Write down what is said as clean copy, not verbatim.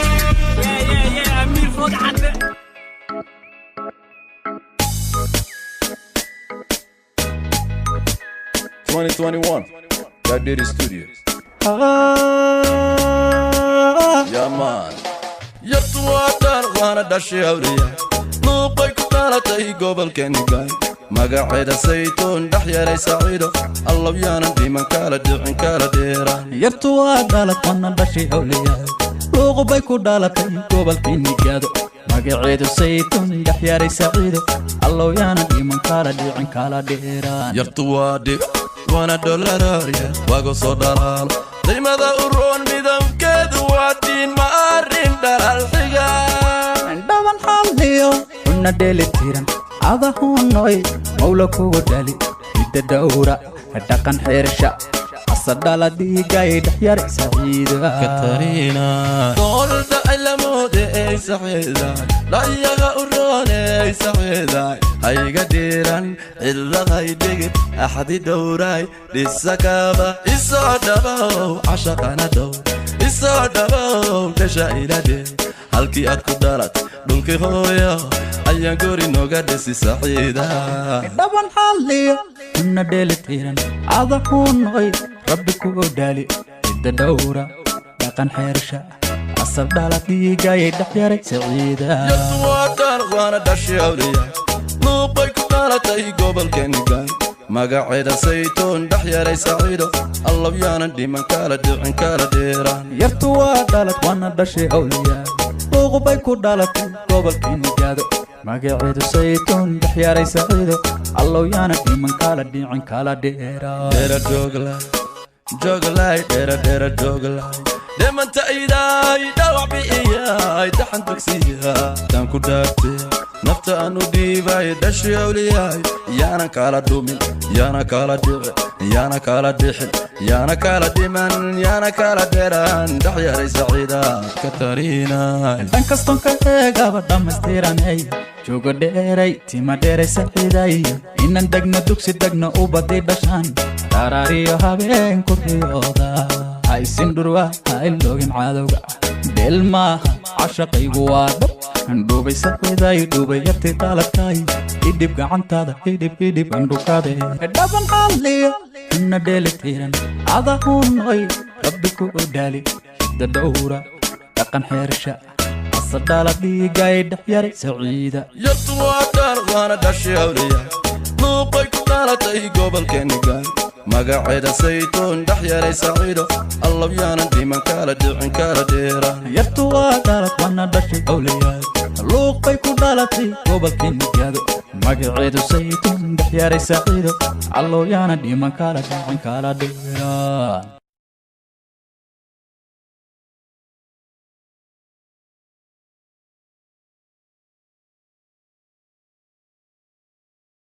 Yeah, Amiir Food Cadde. 2021, that did studio. Yeah, man. Yartu waa dhaar, waana dhashay awliya, luuqay ku dhalatay gobolkeeni gaay, magaceeda Saytuun, dhex yaray Saciido, Allow yaanan dhiman, kala dhicin, kala dheeraan. Yartu waa dhalad, wana dhashay awliyaa, luuqu bay ku dhalatay gobolkii Nigaado, magaceedu Saytuun, dhexyaaray Saciido, Allow yaana dhiman, kala dhicin, kala dheeraan. Yartu waa dhib, waana dholaraarya, waago soo dhalaalo, daymada u roon, midabkeedu waa diin, ma arrin dhalaal xiga. Dhaban xalliyo cunna dheelitiran adahunoy mawla kugu dhali, hidda dhowra, dhaqan xeersha, asadhala dhiigay, dhexyar Saciida. Katarina doolda cilamoode ey saxiiday, dhayaga u rooney saxiiday, hayga dhiiran, cidlahay dhigin, axdi dhowray, dhisakaba isoo dhabow, cashaqana dhow isoo dhabow, dhasha iladhe, halkii aad ku dhalat, dhulkii hooyo ayaan guri nooga dhisi, Saxiida. Dhaban xalliyo cunna dheelitiran adahunoy rabbi kugu dhali, hidda dhowra, dhaqan xeersha, asal dhala dhiigay, dhexyaray Saciida. Yartu waa dhaar, waana dhashay awliya, luuqay ku dhalatay gobolkeeni gaay, magaceeda Saytuun, dhex yaray Saciido, Allow yaanan dhiman, kala dhicin, kala dheeraan. Yartu waa dhalad, waana dhashay awliyaa, luuqu bay ku dhalatay gobolkii Nigaado, magaceedu Saytuun, dhexyaaray Saciido, Allow yaana dhiman, kala dhicin, kala dheeraan. Dheera jooglay, jooglay, dheera dheera jooglay, dhimanta idaay, dhawac bi'iyay, daxan dugsiya taan ku dhaartay, nafta aan u dhiibay, dhashay awliyaay, yaana kala dhumin, yaana kala dhicin, yaana kala dhixin, yaana kala dhiman, yaana kala dheeraan, dhex yaray Saciida Katariina. Dhan kastoon ka eegaba dhammaystiranay, joogo dheeray, tima dheeray Saciiday, inan degno dugsi, degno ubadii dhashaan, dharaariyo habeen ku riyooda, ha isin dhurwa, ha iloogin cadowga, dheel maaha cashaqaygu, waa dhab, dhuubay Saciiday, dhuubay yarti dhaladkay, idhib gacantaada, idhib, idhib andhukade. Dhaban xalliyo cunna dheelitiran adahunoy rabbi ku odhaali, hidda dhowra, dhaqan xeersha, asadhala dhiigay, dhexyaray Saciida. Yartu waa dhaar, waana dhashay awliya, luuqay ku dhalatay gobolkeeni gaay, magaceeda Saytuun, dhex yaray Saciido, Allow yaanan dhiman, kala dhicin, kala dheeraan. Yartu waa dhalad, waana dhashay awliyaa, luuq bay ku dhalatay gobolkii Nigaado, magaceedu Saytuun, dhexyaaray Saciido, Allow yaana dhiman, kala dhicin, kala dheeraan.